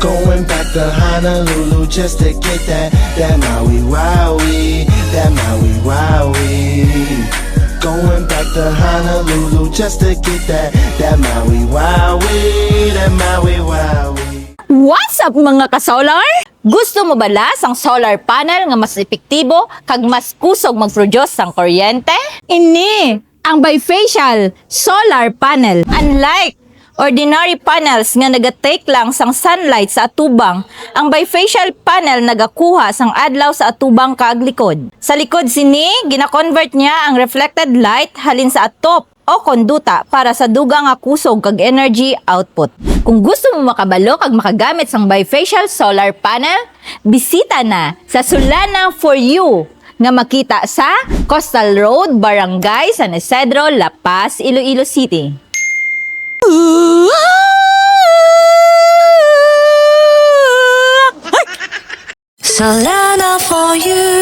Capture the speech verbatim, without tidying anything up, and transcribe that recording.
Going back to Honolulu just to get that, that Maui Wowie, that Maui Wowie. Going back to Honolulu just to get that, that Maui Wowie, that Maui Wowie. What's up, mga ka-solar? Gusto mo bala sang solar panel nga mas epektibo kag mas kusog mag-produce sang kuryente? Ini ang bifacial solar panel. Unlike ordinary panels nga naga-take lang sang sunlight sa atubang, ang bifacial panel nagakuha sang adlaw sa atubang kag likod. Sa likod sini, gina-convert niya ang reflected light halin sa atop o konduta para sa dugang nga kusog kag energy output. Kung gusto mo makabalo kag makagamit sang bifacial solar panel, bisita na sa Solana for You nga makita sa Costal Road, Barangay San Isidro, La Paz, Iloilo City. Solana for you.